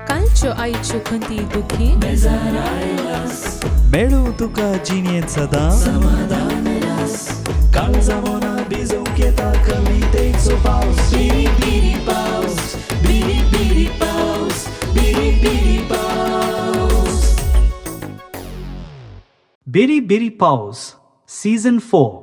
कालच्यो आयच्यो खंती दुखी मेळूं तुका जिणेंत सदां समाधान रास काळजा मना भिजोवंक येता कवितेचो पावस बिरी बिरी पावस बिरी बिरी पावस बिरी बिरी पावस. बेरी बेरी पावस सीझन 4.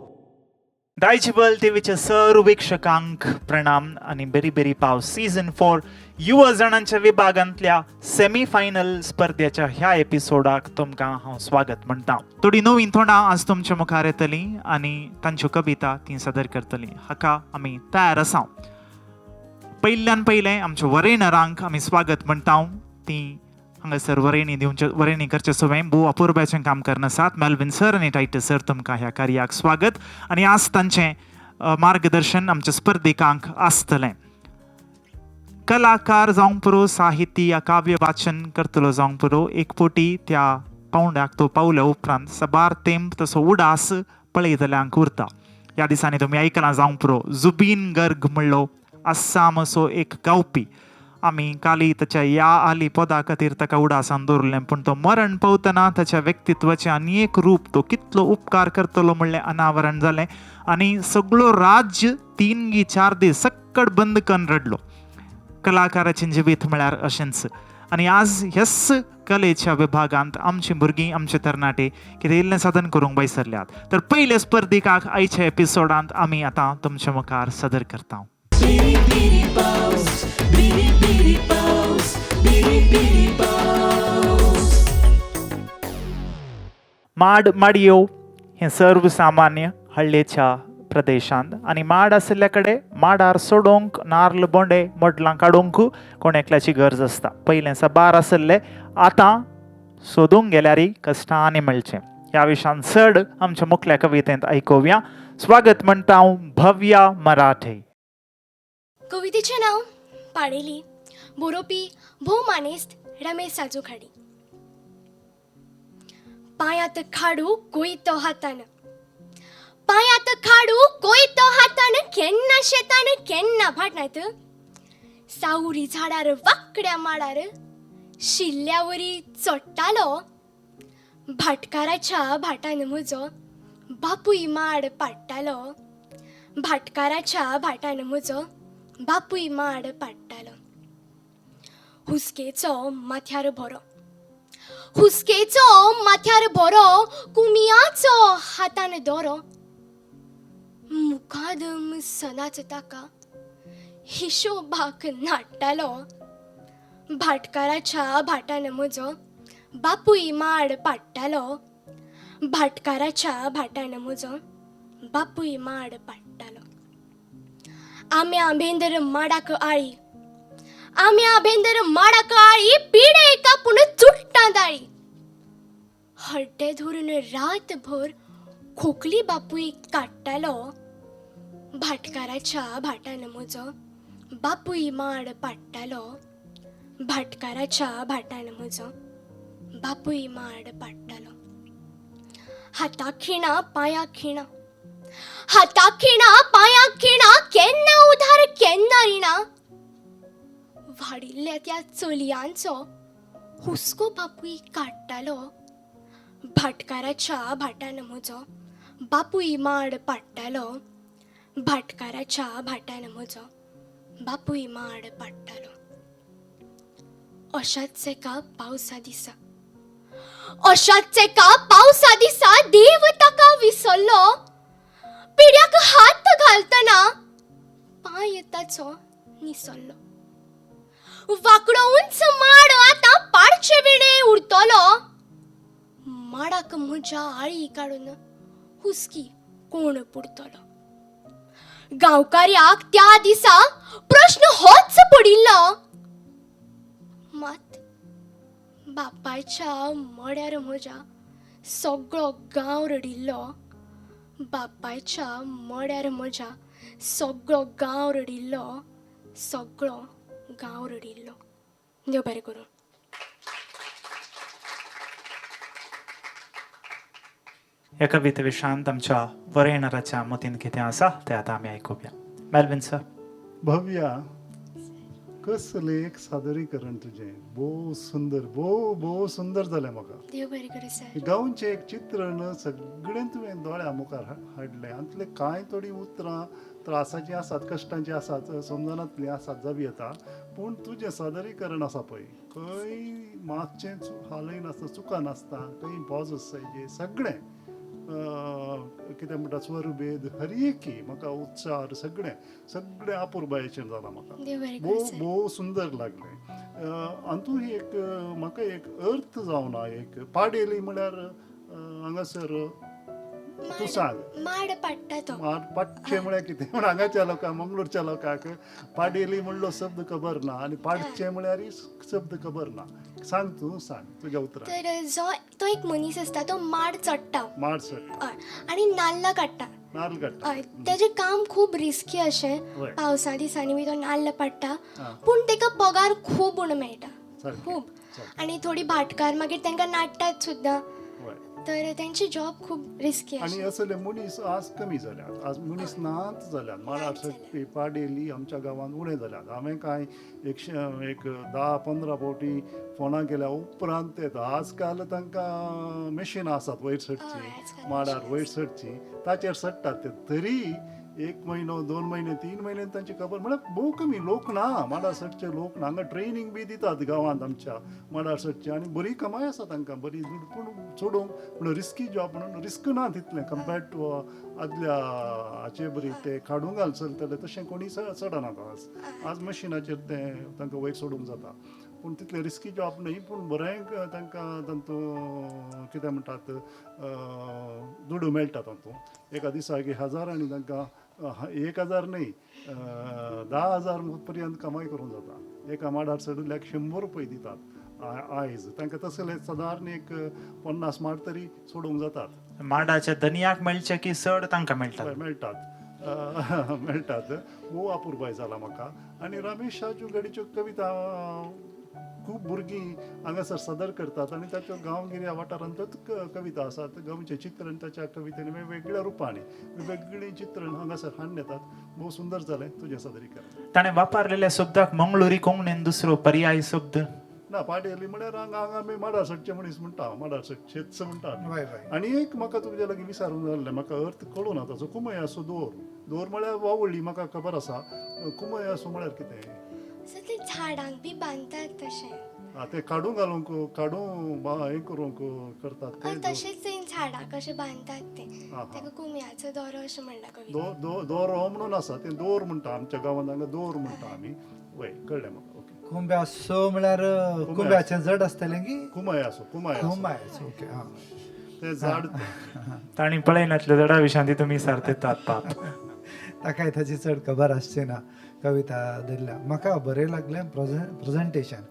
दायजिबल टीव्हीच्या सर्व वीक्षकांक प्रणाम आनी बेरी बेरी पावस सीझन 4 युवा जाणांच्या विभागांतल्या सेमी फायनल स्पर्धेच्या ह्या एपिसोडाक तुमकां हांव स्वागत म्हणटा. थोडी नवीन तोंडां आज तुमच्या मुखार येतली आनी तांच्यो कविता ती सादर करतली, हाका आमी तयार आसा. पयल्यान पयलें आमच्या वरेनरांक आमी स्वागत म्हणटा. ती हांगासर वरेणी दिवचे वरेणी करचे सवय भोव अपुरबायचें काम करना आसात. मेल्विन सर आनी टायटस सर, तुमकां ह्या कार्याक स्वागत आनी आज तांचें मार्गदर्शन आमच्या स्पर्धिकांक आसतलें. कलाकार जावंक पुरो, साहित्य या काव्य वाचन करतलो जावंक पुरो, एक पोटी त्या पावंड्याक तो पावल्या उपरांत साबार तेंप तसो उडास पळयतल्यांक उरता. ह्या दिसांनी तुमी आयकलां जावंक पुरो, जुबीन गर्ग म्हणलो आसाम असो एक गावपी. आमी काली ताच्या या आली पदा खातीर ताका उडासान दवरलें, पूण तो मरण पावतना ताच्या व्यक्तित्वाचें आनी एक रूप, तो कितलो उपकार करतलो म्हणलें अनावरण जालें आनी सगळो राज्य 3 गी 4 दीस सक्कड बंद करून रडलो. कलाकाराचें जिवीत म्हळ्यार अशेंच. आनी आज ह्याच कलेच्या विभागांत आमची भुरगीं, आमचे तरणाटे कितें इल्लें साधन करूंक भायसरल्यात. तर पयले स्पर्धिकाक आयच्या एपिसोडांत आमी आतां तुमच्या मुखार सादर करता. बिरी बिरी पावस बिरी बिरी पावस बिरी बिरी पावस. माड माडयो हें सर्वसामान्य हळ्ळेच्या प्रदेशांत आनी माड आशिल्ल्या कडेन माडार सोडोवंक नार्ल बोंडे मोडलां काडूंक कोण एकल्याची गरज आसता. पयलें साबार आशिल्ले, आतां सोदूंक गेल्यारय कश्टांनी मेळचें. ह्या विशयान चड आमच्या मुखल्या कवितेंत आयकुया. स्वागत म्हणटा हांव भव्या मराठे. कवितेचें नांव पाडेली, बरोवपी भोव मानेस्त रमेश साजू खाडी. पांयांत खाडू कोयतो हातान, पांयांत खाडू कोयतो हातान, केन्ना शेतान केन्ना भाटांत, सावरी झाडार वाकड्या माडार शिल्ल्या वरी चडटालो. भाटकाराच्या भाटान म्हजो बापूय माड पाडटालो, भाटकाराच्या भाटान म्हजो बापूय माड पाडटालो. हुस्केचो माथ्यार भरो, हुस्केचो माथ्यार भरो, कुमियाचो हातान दोरो, मुखादम सदांच ताका हिशोबाक नाडटालो. भाटकाराच्या भाटान म्हजो बापूय माड पाडटालो, भाटकाराच्या भाटान म्हजो बापूय माड पाडटालो. आम्या भेंदर माडाक आळी, आम्या भेंदर माडाक आळी, पिडे कापून चुट्टां दाळी, हड्डें धरून रातभर खोकली बापूय काडटालो. भाटकाराच्या भाटान म्हजो बापूय माड पाडटालो, भाटकाराच्या भाटान म्हजो बापूय माड पाडटालो. हाता खिणा पांया खिणा, हाता खिणा पांया खिणा, केन्ना उधार केन्ना रिणा, वाडिल्ल्या त्या चलयांचो हुस्को बापूय काडटालो. भाटकाराच्या भाटान म्हजो बापूय माड पाडटालो, भाटकाराच्या भाटान म्हजो बापूय माड पाडटालो. अशाच एका पावसा दिसा, अशाच एका पावसा दिसा देव ताका विसरलो. पिड्याक हात घालतना पांय ताचो निसरलो. वांकडो उंच माड आतां पाडचे विणे उरतलो. माडाक म्हज्या आळी काडून हुस्की कोण पुरतलो. गांवकार्याक त्या दिसा प्रश्न होच पडिल्लो. मात बापायच्या मड्यार म्हज्या सगळो गांव रडिल्लो. बापायच्या मड्यार म्हज्या सगळो गांव रडिल्लो, सगळो गांव रडिल्लो. देव बरें करूं. ह्या कविते विशयांत आमच्या वरेणराच्या मतीन कितें आसा तें आतां आमी आयकुया. Melvin sir. Bhavya, कसलें एक सादरीकरण तुजें, भोव सुंदर, भोव भोव सुंदर जालें म्हाका. देव बरें करूं सर. गांवचें एक चित्रण सगळें तुवें दोळ्या मुखार हाडलें. हातूंतलें कांय थोडीं उतरां त्रासाचीं आसात, कश्टांचीं आसात, समजनातलीं आसात जावं येता, पूण तुजें सादरीकरण आसा पळय, खंय मातशें हालयनासता, चुकनासता, खंय पॉज आसाय, सगळें कितें म्हणटा स्वरभेद, हर एकी म्हाका उच्चार सगळें सगळें अपुरबायेचें जालां म्हाका. भोव भोव सुंदर लागलें. हातूंत एक म्हाका एक अर्थ जावना, एक पाडेली म्हळ्यार हांगासर तूं सांग. माड पाडटा तो. माड पाडचें म्हळ्यार कितें? पूण हांगाच्या लोकांक, मंगळूरच्या लोकांक पाडेली म्हणलो शब्द खबर ना आनी पाडचें म्हळ्यारय शब्द खबर ना. सांग तूं, सांग तुज्या उतरान. तर जो तो एक मनीस आसता तो माड चडटा, माड चडटा आनी नाल्ल काडटा, नाल्ल काडटा. हय, तेजें काम खूब रिस्की अशें, पावसा दिसांनी बी तो नाल्ल पाडटा, पूण ताका पगार खूब उणो मेळटा, खूब. आनी थोडी भाटकार मागीर तांकां नाडटात सुद्दां, तर त्यांची जॉब खूब रिस्की. आनी असले मनीस आज कमी जाल्यात, आज मनीस नाच जाल्यात. माडार चडपी पाडेली आमच्या गांवांत उणें जाल्यात. हांवें कांय एक 10-15 फावटी फोनां केल्या उपरांत येता. आजकाल तांकां मशिनां आसात वयर चडचीं, माडार वयर चडचीं, ताचेर चडटात ते. तरी 1 म्हयनो, 2 म्हयने, 3 म्हयने तांची खबर म्हळ्यार भोव कमी लोक ना, माडार चडचे लोक ना. हांगा ट्रेनींग बी दितात गांवांत आमच्या माडार चडचे, आनी बरी कमाय आसा तांकां, बरी दुड, पूण चडोवंक पूण रिस्की जॉब म्हणून रिस्क ना तितलें कंपेर्ड टू आदल्या हाचे बरी. ते काडूंक घाल चलतले तशें कोणी चडनात आज. आज मशिनाचेर तें तांकां वयर सोडूंक जाता, पूण तितलें रिस्की जॉब न्हय, पूण बरें तांकां तांतूं कितें म्हणटात दुडू मेळटा तातूंत. एका दिसाक हजारांनी तांकां, 1000 न्हय 10,000 पर्यंत कमाय करूंक जाता. एका माडार चडिल्ल्याक 100 रुपये दितात आयज तांकां. तसले सादारण एक 50 माड तरी सोडूंक जातात. माडाच्या धनयाक मेळचे की चड तांकां मेळटात? मेळटात, मेळटात. भोव अपुरबाय जाला म्हाका. आनी रमेशाच्यो गडीच्यो कविता खूब भुरगीं हांगासर सादर करतात आनी ताच्यो गांवगिऱ्या वाठारांतल्योच कविता आसात. गांवचें चित्रण ताच्या कवितेन वेगवेगळ्या रुपांनी वेगवेगळीं चित्रण हांगासर हाडून येतात. भोव सुंदर जालें तुजें सादरीकरण. ताणें वापरलेल्या शब्दाक मंगळुरी कोंकणीन दुसरो पर्याय शब्द ना. पाडेली म्हळ्यार हांगा हांगा आमी माडार चडचे मनीस म्हणटा, माडार चडचेच म्हणटा. आनी एक म्हाका तुमच्या लागीं विचारूंक जाल्लें, म्हाका अर्थ कळूं ना ताचो. कुमय आसो दोर, दोर म्हळ्यार वावळी म्हाका खबर आसा, कुमय आसो म्हळ्यार कितें? ते झाडांक बी बांदतात तशें. ते काडूं घालूंक, काडूं हें करूंक करतात ते. तशेंच ते झाडां कशें बांदतात ते, ताका कुमयाचो दोरो अशें म्हणटा कवी. दोरो म्हणून आसा तें, दोर म्हणटा आमच्या गांवांत, हांगा दोर म्हणटा आमी. वय, कळ्ळें म्हाका. ओके. कुंब्यासो म्हळ्यार कुंब्याचें जड आसतलें की कुमय आसो, कुमय कुमयाचो. ओके, आं, तें झाड तांणी पळयनातले जडा विशांती तुमी सारतेतात पाप. ताकाय ताची चड खबर आसची ना. कविता दिल्ल्या म्हाका बरें लागलें. प्रेजेंटेशन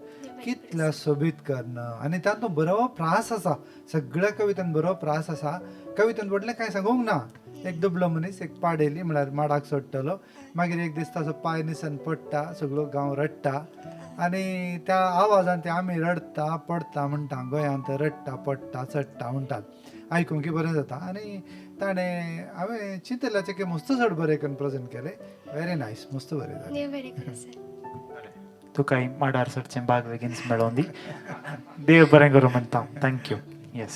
कितल्या सोबीत करणं आनी तातूंत बरो प्रास आसा, सगळ्या कवितान बरो प्रास आसा. कवितान व्हडलें कांय सांगूंक ना. एक दुबलो मनीस एक पाडेली म्हळ्यार माडाक चडटलो, मागीर एक दीस ताचो पांय निसन पडटा, सगळो गांव रडटा आनी त्या आवाजान ते आमी रडटा पडटा म्हणटा, गोंयांत रडटा पडटा चडटा म्हणटात, आयकूंक बरें जाता. आनी ताणें हांवें चिंतल्याचें की मस्त चड बरें करून प्रेजेंट केलें. व्हेरी नायस, मस्त बरें जालें. तुकाय माडार चडचें भाग बेगीनच मेळोवन दी. देव बरें करूं म्हणटा. Thank you. Yes.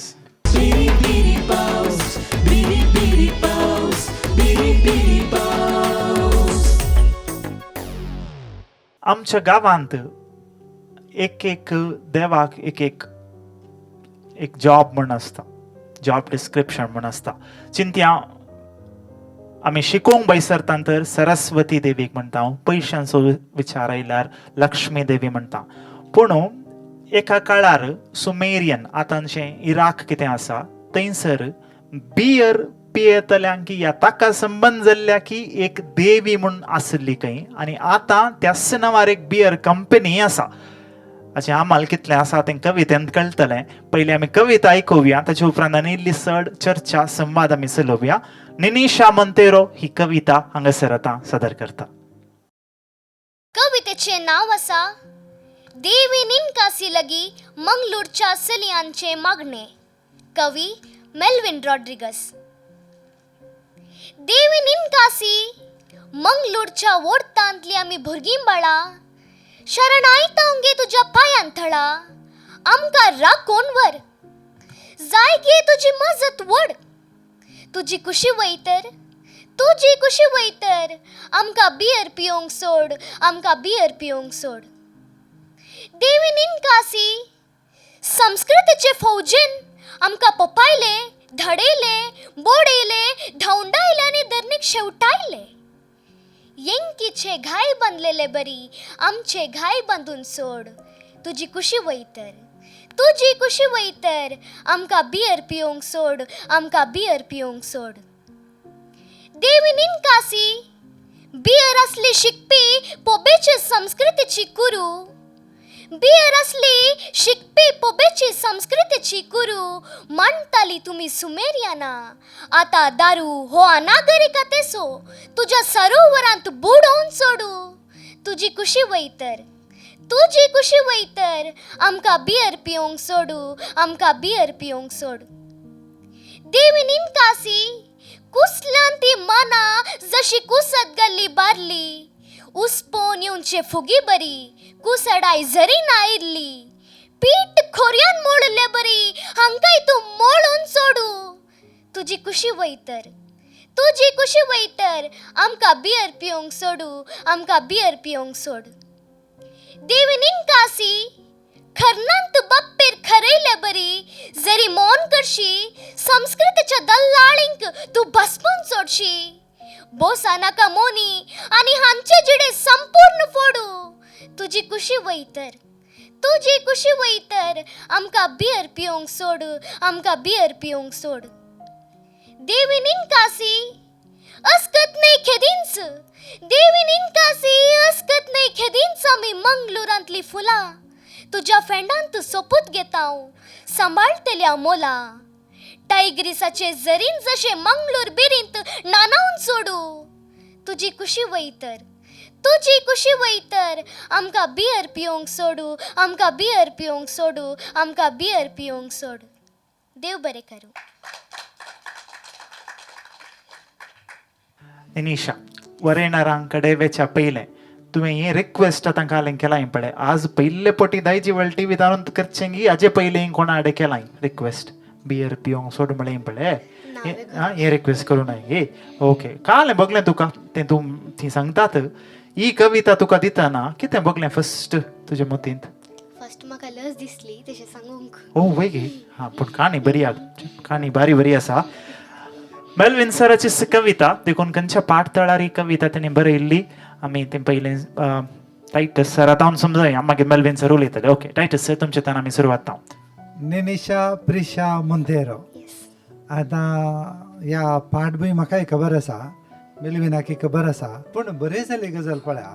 आमच्या गांवांत एक एक देवाक एक एक एक जॉब म्हण आसता, जॉब डिस्क्रिप्शन म्हण आसता. चिंत्या आमी शिकोवंक बैसरता तर सरस्वती देवीक म्हणटा, पयशांचो विचार आयल्यार लक्ष्मी देवी म्हणटा. पूण एका काळार सुमेरियन, आतांचें इराक कितें आसा थंयसर बियर पियेतल्यांक या ताका संबंद जाल्ल्या की एक देवी म्हूण आसली खंय, आनी आतां त्याच नांवार एक बियर कंपनी आसा. अशें आम्हाला कितलें आसा तें कवितेंत कळटलें. पयलीं आमी कविता आयकुया, ताचे उपरांत आनी इल्ली चड चर्चा संवाद आमी चलोवया. निनिशा मंतेरो ही कविता हांगासर आतां सादर करता. कवितेचें नांव आसा देवी निनकासी लगी मंगळूरच्या चलयांचें मागणें. कवी मेल्विन रॉड्रिगस. देवी निनकासी मंगळूरच्या वोडतांतली आमी भुरगीं बाळां शरणायता गे तुज्या पांयान थळा, आमकां राखोन व्हर. जाय गे तुजी मजत व्हड, तुजी कुशी वयतर, तुजी कुशी वयतर, आमकां बियर पियोंक सोड, आमकां बियर पियोंक सोड. देवी निनकासी संस्कृतीचे फौजेन आमकां पोपायले, धडयले, बोडयले, धांवडायले आनी धरणीक शेवटायले. येंकीचे घाय बांदलेले बरी आमचे घाय बांदून सोड. तुजी कुशी वयतर, तुजी कुशी वयतर, आमकां बियर पियोंक सोड, आमकां बियर पियोंक सोड. देवी निनकासी बियर आसली शिकपी पोबेचे संस्कृतीची कुरू, बियर आसली शिकपी पोबेची संस्कृतीची कुरू, मानताली तुमी सुमेरियाना. आतां दारू हो अनागरिका तेसो तुज्या सरोवरांत बुडोवन सोडू. तुजी कुशी वयतर, तुजी कुशी वयतर, आमकां बियर पियोंक सोडू, आमकां बियर पियोंक सोड. देवी निनकासी कुसल्यान ती मना जशी कुसत गल्ली बारली, उसपोन येवचे फुगी बरी कुसडाय जरी नायिल्ली, पीठ खोऱ्यान मोडले बरी हांकांय तूं मोडून सोडू. तुजी कुशी वयतर, तुजी कुशी वयतर, आमकां बियर पियोंक सोडू, आमकां बियर पियोंक सोड. देवी निनकासी खरनांत बाप्पेर खरयले बरी जरी मौन करशी, संस्कृतीच्या दल्लाळींक तूं भस्मून सोडशी. बोसा नाका मोनी आनी हांचे जिडे संपूर्ण फोडू. तुजी कुशी वयतर, तुजी कुशी वयतर, आमकां बियर पियोंक सोड, आमकां बियर पियोंक सोड. देवी निनकासी अस्कत न्हय खेदींच, देवी निनकासी अस्कत न्हय खेदींच आमी मंगळुरांतली फुलां तुज्या फेंडांत सोपूत घेता सांबाळटल्या मोला. टायग्रिसाचे जरीन जशे मंगळूर बिरींत नानावन सोडू. तुजी कुशी वयतर, तुजी कुशी वयतर, आमकां बियर पियोंक सोडू, आमकां बियर पियोंक सोडू, आमकां बियर पियोंक सोड. देव बरें करूं. निशा वरेणारांकडे वेच्या पयलें तुवें हें रिक्वेस्ट आतां काल केलां पळय, आज पयले पटी दायजी वर्ल्ड टी व्ही दारून करचें हाजे पयलें कोणा आडे केलां रिक्वेस्ट बियर पियोंक सोड म्हळें पळय, हें रिक्वेस्ट करूं नाय गे. ओके, काल बगलें तुका तें तूं ती सांगतात ही कविता तुका दितना कितें बगलें फर्स्ट तुज्या मतींत? फर्स्ट म्हाका लज दिसली तशें सांगूंक. ओ वय गे, हां, पूण काणी बरी आसा, काणी बारी बरी आसा. मेलविन सराची कविता देखून खंयच्या पाठ तळार ही कविता तेणी बरयल्ली आमी तें पयलें टायटस सर आतां समजया, मागीर मेलविन सर उलयतले. ओके टायटस सर, तुमचे तान आमी सुरवात. निनिशा प्रिशा मोंतेरो, आतां ह्या पाठ बी म्हाकाय खबर आसा, मेलविनाकी खबर आसा, पूण बरें जाली गजाल पळया,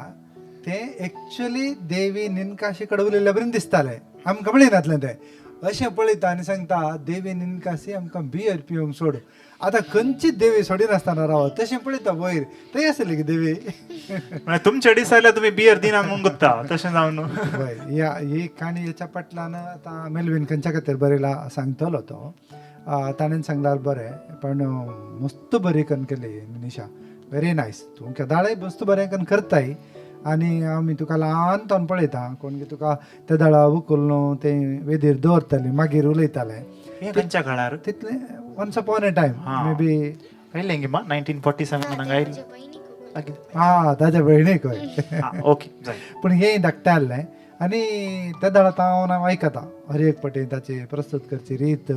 तें एक्चुली देवी निनकाशी कडेन उलयल्ल्या बरें दिसतालें, आमकां पळयनातलें तें. अशें पळयता आनी सांगता देवी निनकासी आमकां बियर पिवंक सोड. आतां खंयची देवी सोडिनासतना रावत तशें पळयता वयर थंय आसली की देवी. तुमच्या दिसायल्यार तुमी बियर दिना म्हूण गुत्ता तशें जावन. वय, ह्या ही काणी हेच्या फाटल्यान आतां मेलवीन खंयच्या खातीर बरयला सांगतलो तो, ताणें सांगल्यार बरें. पण मस्त बरी कन केली निशा, व्हेरी नायस. तूं केदाळय मस्त बरें कन करताय आनी आमी तुका ल्हान तोंड पळयता, कोण की तुका ते दाळा उखलून तें वेदीर दवरताली मागीर उलयतालें. खंयच्या काळार? तितलें once upon a time maybe आयलें गे मा 1947 हांगा आयलें. हां, ताज्या भयणीक. ओके, पूण हें धाकटें आहलें आनी त्या दाळा हांव हांव आयकता हर एक पटी ताची प्रस्तूत करची रीत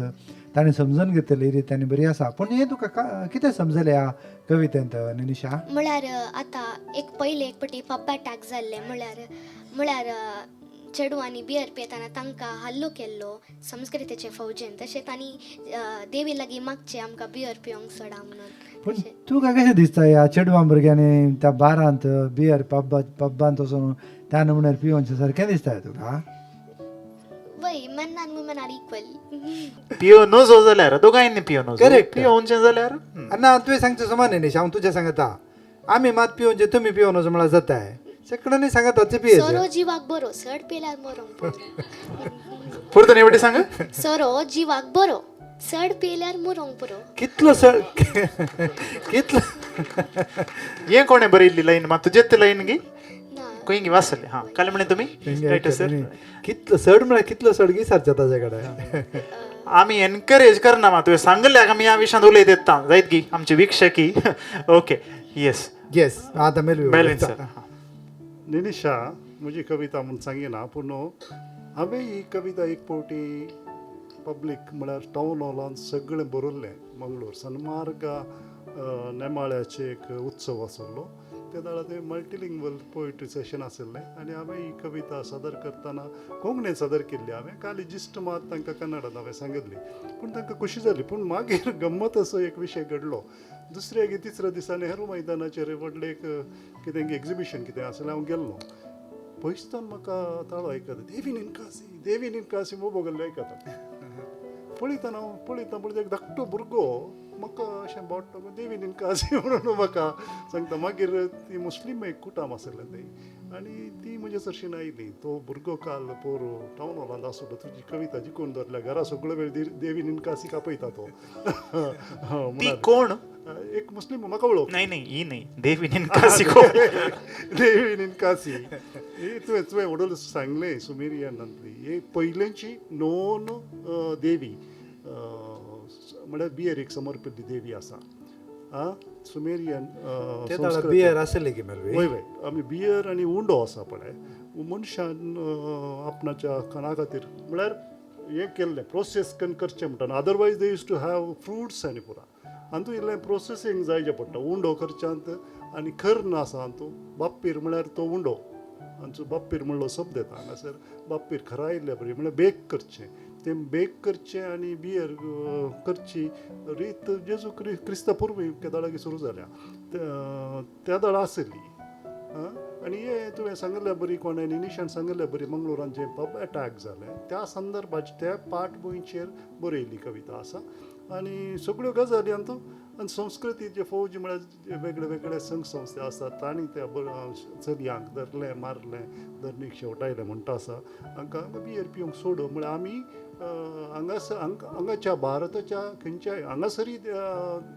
ताणें समजून घेतली रीत आनी बरी आसा. पूण हें तुका कितें समजलें ह्या कवितेंत निशा? म्हळ्यार आतां एक पयले एक पटी पब अटॅक जाल्ले, म्हळ्यार चेडवांनी बियर पियेतना तांकां हल्लो केल्लो संस्कृतेचे फौजेन, तशें तांणी देवी लागीं मागचें आमकां बियर पिवंक सोडा म्हणून. पूण तुका कशें दिसता ह्या चेडवां भुरग्यांनी त्या बारांत बियर पब्बांत वचून त्या नमुन्यार पिवनचें सारकें दिसता तुका? वय, men and women are equal. पियो नजो जाल्यार दोगांयनी पियो नजो, करेक्ट, पियोवचें जाल्यार ना. तुवें सांगचें समान न्ही, हांव तुजें सांगता, आमी मात पिवनचें तुमी पियो नजो म्हळ्यार जाताय. सगळ्यांनी सांगता ते पियेचें. सोरो जिवाक बरो, चड पिल्यार मरोंक पुरो. परतून एवढे सांग. सोरो जिवाक बरो, चड पिल्यार मरोंक पुरो. कितलो सर कितलो हें कोणें बरयल्ली लायन मा तुजेच लायन गी? ना, खंय वाचले हां काल म्हणलें तुमी रायटर सर कितलो चड म्हळ्यार कितलो चड विचारता ताजे कडेन. आमी एनकरेज करना मा तुवें सांगल्याक आमी ह्या विशयांत उलयत येता जायत गी आमचे वीक्षकी. ओके येस येस आतां मेलवी मेलवीन सर. निनिशा म्हजी कविता म्हूण सांगिना, पूण हांवें ही कविता एक फावटी पब्लीक म्हळ्यार टावन हॉलान सगळें बरयल्लें. मंगळूर सन्मार्ग नेमाळ्याचे एक उत्सव आसलो त्या वेळार ते मल्टिलिंग्वल पोयट्री सेशन आशिल्लें आनी हांवें ही कविता सादर करतना कोंकणीन सादर केल्ली. हांवें काली जिस्ट मात तांकां कन्नडान हांवें सांगिल्ली, पूण तांकां खोशी जाली. पूण मागीर गम्मत असो एक विशय घडलो. दुसऱ्या की तिसऱ्या दिसा नेहरू मैदानाचेर व्हडलें एक कितें एग्जिबिशन कितें आसलें, हांव गेल्लो. पयसतान म्हाका ताळो आयकता, देवी निनकासी देवी निनकासी मोबो गेल्लो आयकता. पळयतना हांव पळयता पळयता एक धाकटो भुरगो म्हाका अशें बोट देवी निनकासी म्हणून म्हाका सांगता. मागीर ती मुस्लीम एक कुटाम आसलें तें आनी ती म्हजे सरशीन आयली. तो भुरगो काल पोर टावन हॉलांत आसलो, तुजी कविता जिखून दवरल्या घरा सगळो वेळ देवी निनकासी कापयता तो. ती कोण? एक मुस्लीम म्हाका वळख नाही नाही ही नाही, देवी निनकासी कोण? देवी निनकासी ही तुवें तुवें व्हडलो सांगलें सुमेरियनांतली ही पयलेंची नोन देवी, म्हळ्यार बियरीक समर्पिल्ली देवी आसा. आं सुमेरियन बियर आसली की मेलवी? वय वय आमी बियर आनी उंडो आसा पळय, मनशान आपणाच्या खाणा खातीर म्हळ्यार हें केल्लें प्रोसेस कन्न करचें म्हणटा. Otherwise they use to have fruits आनी पुरा आनी इल्लें प्रोसेसींग जायचें पडटा. उंडो करच्यांत आनी खर्न आसा तूं बाप्पीर म्हळ्यार तो उंडो आमचो बाप्पीर म्हणलो शब्द येता हांगासर. बाप्पीर खरायल्ले बरी म्हळ्यार बेक करचें, तें बेक करचें आनी बियर करची रीत जेजू क्रिस्ता पुर्वी केदाळागी सुरू जाल्या त्या दळा आसली. आनी हें तुवें सांगिल्ल्या बरी कोणें निनिशान सांगिल्ल्या बरी मंगळुरान जें पब एटॅक जालें त्या संदर्भाचेर त्या पाठभुंयचेर बरयल्ली कविता आसा. आनी सगळ्यो गजाली आनी आनी संस्कृतीचे फौज म्हळ्यार वेगळे वेगळे संघ संस्था आसात तांणी त्या चलयांक धरलें मारलें धरणीक शेवटायलें म्हणटा आसा. हांकां बियर पिवंक सोड म्हळ्यार आमी हांगासर हांगाच्या भारताच्या खंयच्याय हांगासरी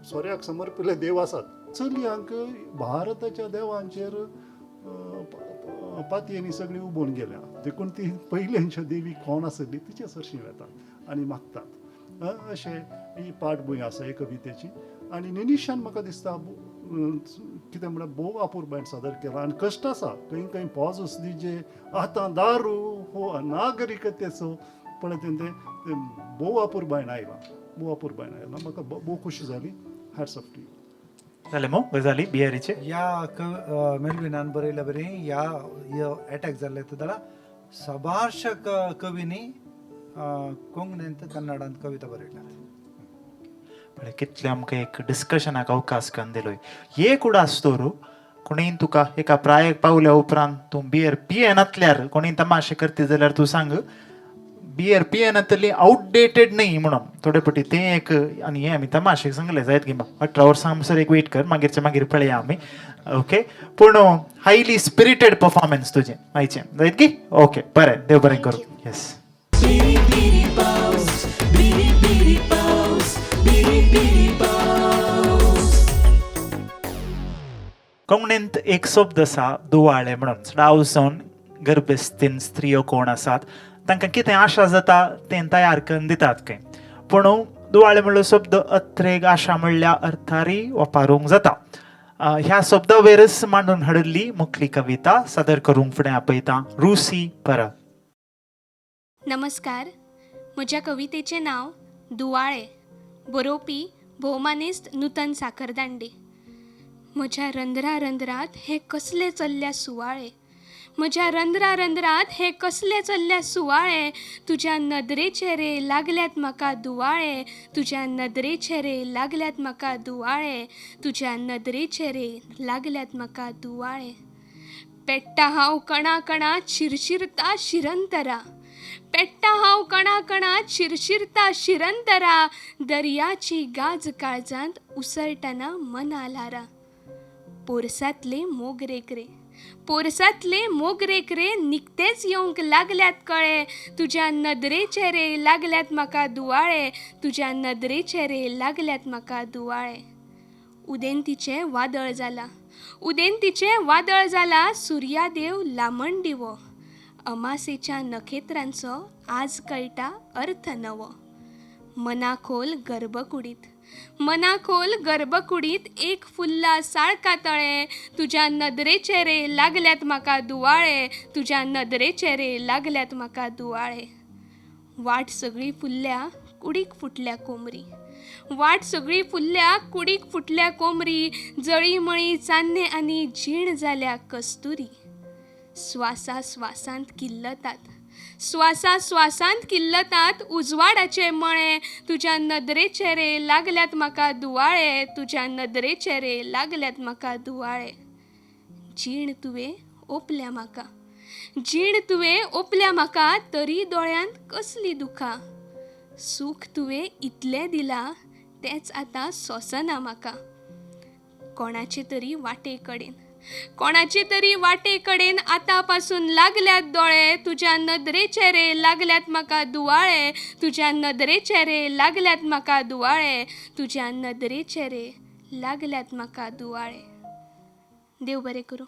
सोऱ्याक समर्पिल्ले देव आसात. चलयांक भारताच्या देवांचेर पातयेनी सगळी उबोवन गेल्या, देखून ती पयल्यांच्या देवी कोण आसली तिचे सरशीं वेतात आनी मागतात. अशें ही पाठभूंय आसा हे कवितेची. आनी निनिशान म्हाका दिसता कितें म्हळ्यार भोव अपुरबायेन सादर केला आनी कश्ट आसा खंय खंय पॉजस दिजे आतां दारू हो नागरिकतेचो पळय तें भोव अपुरबायेन आयलां, भोव अपुरबायेन आयलां. म्हाका भोव खोशी जाली. Hats off to you. जालें मो गजाली बियरीचे ह्या मेलविनान बरयल्या बरी ह्या एटॅक जाल्ले तेदळा सबारशा कवींनी कोंकणींत कन्नडांत कविता बरयल्यात. पळय कितलें आमकां एक डिस्कशनाक अवकाश करून दिलोय. एक उडास दवरू कोणीन तुका एका प्रायक पावल्या उपरांत तूं बियर पियेनातल्यार कोणीन तमाशे करता जाल्यार तूं सांग बियर पियेनातली आवटडेटेड न्ही म्हणून थोडे पटी तें एक. आनी हें आमी तमाशेक सांगलें जायत गी 18 वर्सां म्हणसर एक वेट कर, मागीरचें मागीर पळया आमी. ओके, पूण हायली स्पिरिटेड परफॉर्मन्स तुजें आयचें जायत गी. ओके बरें, देव बरें करूं. येस. कोंकणींत एक शब्द आसा दुवाळे म्हणून. चडाव जावन गर्भस्थीन स्त्रियो कोण आसात तांकां कितें आशा जाता तें तयार करून दितात खंय. पूण दुवाळे म्हणलो शब्द अत्रेग आशा म्हणल्या अर्थारी वापरूंक जाता. ह्या शब्दा वयरच मांडून हाडिल्ली मुखली कविता सादर करूंक फुडें आपयता रुसी परब. नमस्कार, म्हज्या कवितेचें नांव दुवाळे, बरोवपी भोवमानेस्त नूतन साखरदांडे. म्हज्या रंध्रा रंध्रांत हे कसले चल्ल्या सुवाळे, म्हज्या रंध्रा रंध्रांत हे कसले चल्ल्या सुवाळे, तुज्या नदरेचे रे लागल्यात म्हाका दुवाळे, तुज्या नदरेचे रे लागल्यात म्हाका दुवाळे, तुज्या नदरेचे रे लागल्यात म्हाका दुवाळे. पेट्टा हांव कणा कणांत शिरशिरता शिरंतरा, पेट्टा हांव कणा कणांत शिरशिरता शिरंतरा, दर्याची गाज काळजांत उसळटना मना ल्हारा. पोरसांतले मोगरेक रे, पोरसांतले मोगरेक रे निकतेच येवंक लागल्यात कळे, तुज्या नदरेचे रे लागल्यात म्हाका दुवाळे, तुज्या नदरेचे रे लागल्यात म्हाका दुवाळे. उदेंतीचें वादळ जालां, उदेंतीचें वादळ जाला, सुर्यादेव लामण दिवो. अमासेच्या नखेत्रांचो आज कळटा अर्थ नवो. मनाखोल गर्भकुडीत, मनाखोल गर्भकुडीत एक फुल्ला साळका तळें. तुज्या नदरेचे रे लागल्यात म्हाका दुवाळे, तुज्या नदरेचे रे लागल्यात म्हाका दुवाळे. वाट सगळी फुल्ल्या कुडीक फुटल्या कोमरी, वाट सगळी फुल्ल्या कुडीक फुटल्या कोमरी. जळीमळी चान्ने आनी जीण जाल्या कस्तुरी. स्वासा स्वासांत किल्लतात, स्वासा स्वासांत किल्लतात उजवाडाचे मळे. तुज्या नदरेचे रे लागल्यात म्हाका दुवाळे, तुज्या नदरेचे रे लागल्यात म्हाका दुवाळे. जीण तुवें ओंपल्या म्हाका, जीण तुवें ओंपल्या म्हाका, तरी दोळ्यांत कसली दुखां. सूख तुवें इतलें दिलां तेंच आतां सोंसना म्हाका. कोणाचे तरी वाटे कडेन, कोणाचे तरी वाटे कडेन आतां पासून लागल्यात दोळे. तुज्या नदरेचे रे लागल्यात म्हाका दुवाळे, तुज्या नदरेचे रे लागल्यात म्हाका दुवाळे, तुज्या नदरेचे रे लागल्यात म्हाका दुवाळे. देव बरें करूं.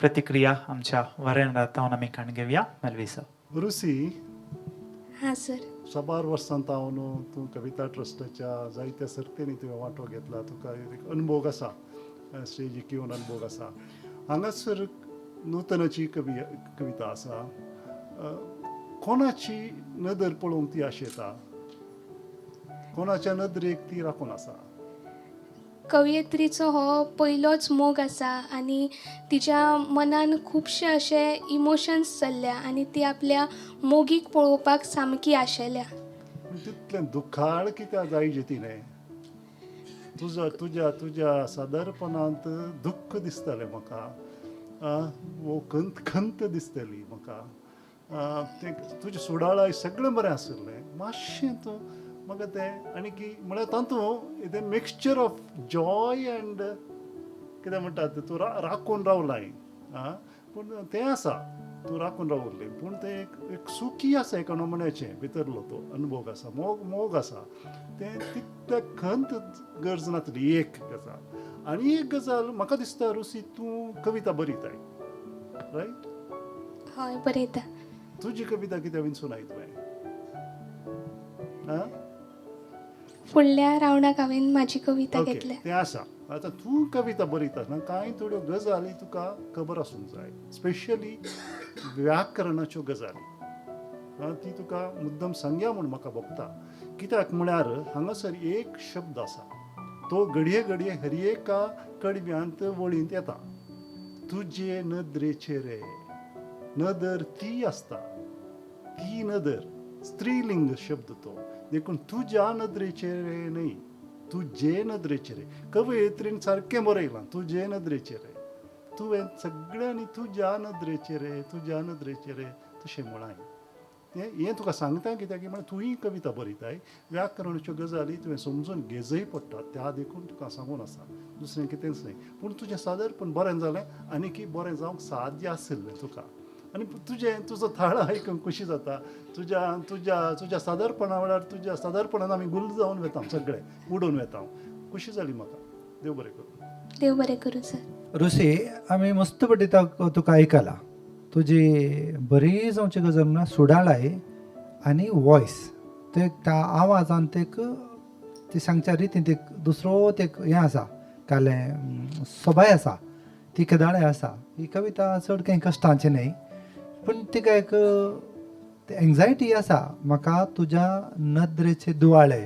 प्रतिक्रिया आमच्या वरेंद्रांत आमी काण घेवया. मेलवी सर. रुसी. हां सर. साबार वर्सां तावन तूं कविता ट्रस्टाच्या जायत्या सर्तींनी तुवें वांटो घेतला. तुका एक अनुभोग आसा, स्टेजीक येवन अनुभोग आसा. हांगासर नूतनाची कविता आसा. कोणाची नदर पळोवंक ती आशेता, कोणाच्या नदरेक ती राखून आसा? कवयित्रीचो हो पयलोच मोग आसा आनी तिच्या मनान खुबशे अशे इमोशन्स चल्ल्या आनी ती आपल्या मोगीक पळोवपाक सामकी आशेल्या. तितलें दुखाळ कित्याक जायजे तिणें? तुज्या तुज्या तुज्या सादरपणांत दुख्ख दिसतालें म्हाका, वो खंत खंत दिसतली म्हाका. तें तुजें सुडाळाय सगळें बरें आशिल्लें, मातशें तूं म्हाका तें आनी की म्हळ्यार तातूंत तें मिक्सचर ऑफ जॉय अँड कितें म्हणटात, तूं राखून रावलाय. आं, पूण तें आसा, तूं राखून रावल्लें, पूण तें एक सुखी आसा, एका नमुन्याचें भितरलो तो अनुभोग आसा, मोग मोग आसा. तें तितलें खंत गरज नासली. एक गजाल, आनी एक गजाल म्हाका दिसता रुसी, तूं कविता बरयताय, रायट? हय, बरयता. तुजी कविता कित्याक विंचून तुवें? आं, फुडल्या रावंडाक हांवें म्हाजी कविता घेतल्या. तें आसा. आतां तूं कविता बरयता आसतना कांय थोड्यो गजाली तुका खबर आसूंक जाय, स्पेशली व्याकरणाच्यो गजाली. ती तुका मुद्दम सांगया म्हूण म्हाका भोगता. कित्याक म्हळ्यार हांगासर एक शब्द आसा, तो घडये घडये हर एका कडव्यांत वळींत येता. तुजे नदरेचे रे, नदर ती आसता, ती नदर स्त्रीलिंग शब्द तो, देखून तुज्या नदरेचे रे न्हय, तुजे नदरेचे रे. कवयित्रीन सारकें बरयलां, तुजे नदरेचे रे. तुवें सगळ्यांनी तुज्या नदरेचे रे, तुज्या नदरेचे रे तशें म्हळां. हें तुका सांगता कित्याक म्हळ्यार तुंय कविता बरयताय, व्याकरणाच्यो गजाली तुवें समजून घेजय पडटा, त्या देखून तुका सांगून आसा, दुसरें कितेंच न्हय. पूण तुजें सादरपण बरें जालें, आनी की बरें जावंक साध्य आशिल्लें तुका. आनी तुजें तुजो थाळ आयकूंक खुशी जाता. तुज्या तुज्या तुज्या सादरपणा वेळार तुज्या सादरपणान आमी गुल्ल जावन वेता, सगळे उडोवन वेता. खुशी जाली म्हाका. देव बरें करूं. देव बरें करूं सर. रुसी, आमी मस्त पटी तुका आयकला. तुजी बरी जावची गजाल म्हणल्यार सुडाळाय आनी वॉयस, ते त्या आवाजान ते ती सांगच्या रितीन ते दुसरो ते हें आसा, कालें सोबाय आसा, ती केदाळे आसा. ही कविता चड कांय कश्टांची न्हय, पूण तिका एक एंग्जायटी आसा, म्हाका तुज्या नदरेचे दुवाळे,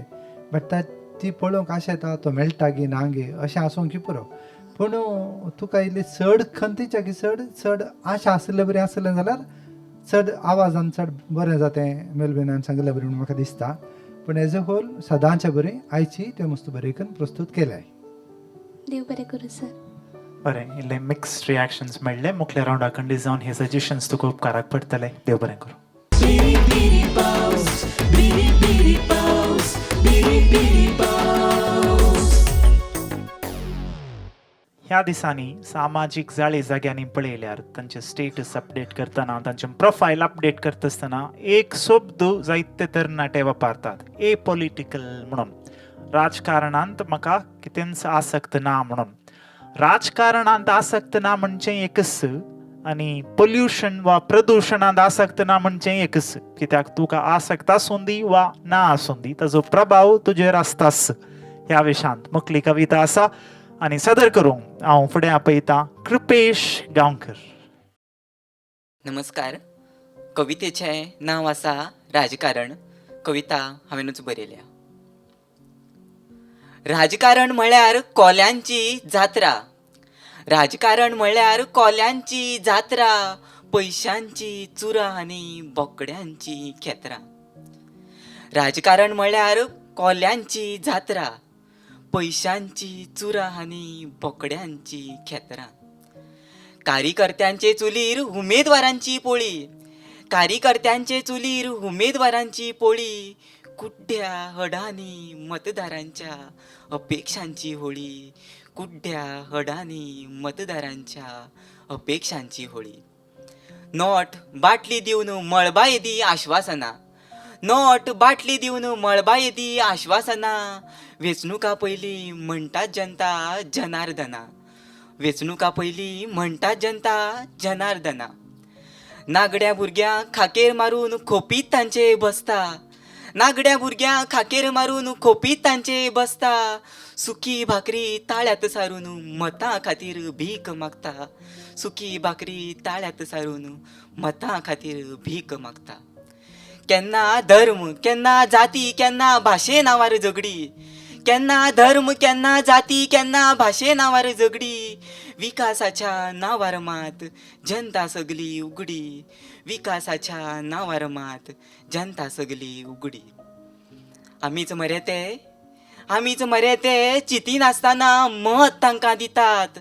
बट ती पळोवंक आशा येता, तो मेळटा गी ना गे अशें आसूंक की पुरो. पूण तुका इल्ली चड खंतीच्या की चड चड आशा आशिल्ले बरी आशिल्लें जाल्यार चड आवाजान चड बरें जातें मेलविनान सांगिल्ले बरी म्हूण म्हाका दिसता. पूण एज अ होल सदांच्या बरी आयची त्यो मस्त बरी करून प्रस्तूत केल्याय. देव बरें करूं सर. बरें, इल्ले मिक्स्ड रिएक्शन्स मेळ्ळे. मुखल्या रावंडा खंडीत जावन हे सजेशन्स तुका उपकाराक पडटले. देव बरें करूं. बिरी बिरी पावस, बिरी बिरी पावस, बिरी बिरी पावस. ह्या दिसांनी सामाजीक जाळे जाग्यांनी पळयल्यार तांचे स्टेटस अपडेट करतना, तांचे प्रोफायल अपडेट करता आसतना एक शब्द जायते तरणाटे वापरतात, ए पॉलिटिकल म्हणून. राजकारणांत म्हाका कितेंच आसक्त ना म्हणून. राजकारणांत आसक्त ना म्हणचें एकच आनी पोल्युशन वा प्रदुशणांत आसक्त ना म्हणचें एकच, कित्याक तुका आसक्त आसूं दी वा ना आसूं दी ताजो प्रभाव तुजेर आसताच. ह्या विशयांत मुखली कविता आसा आनी सदर करूंक हांव फुडें आपयतां कृपेश गांवकर. नमस्कार. कवितेचें नांव आसा राजकारण. कविता हांवेंनूच बरयल्या. राजकारण म्हळ्यार कोल्यांची जात्रा, राजकारण म्हळ्यार कोल्यांची जात्रा, पयशांची चुरां आनी बोकड्यांची खेत्रां. राजकारण म्हळ्यार कोल्यांची जात्रा, पयशांची चुरां आनी बोकड्यांची खेत्रां. कार्यकर्त्यांचे चुलीर उमेदवारांची पोळी, कार्यकर्त्यांचे चुलीर उमेदवारांची पोळी, कुड्ड्या हडांनी मतदारांच्या अपेक्षांची होळी, कुड्ड्या हडांनी मतदारांच्या अपेक्षांची होळी. नोट बाटली दिवन मळबा येदी आश्वासनां, नोट बाटली दिवन मळबा येदी आश्वासनां, वेंचणुका पयलीं म्हणटात जनता जनार्दना, वेंचणुका पयलीं म्हणटात जनता जनार्दना. नागड्या भुरग्यांक खाकेर मारून खोपीत तांचे बसता, नागड्या भुरग्यांक खाकेर मारून खोपीत तांचे बसता, सुकी भाकरी ताळ्यांत सारून मतां खातीर भीक मागता, सुकी भाकरी ताळ्यांत सारून मतां खातीर भीक मागता. केन्ना धर्म केन्ना जाती केन्ना भाशे नांवार झगडी, केन्ना धर्म केन्ना जाती केन्ना भाशे नांवार झगडी, विकासाच्या नांवार मात जनता सगली उगडी, विकासाच्या नांवार मात जनता सगली उगडी. आमीच मरे ते, आमीच मरे ते चिंतिनासतना मत तांकां दितात,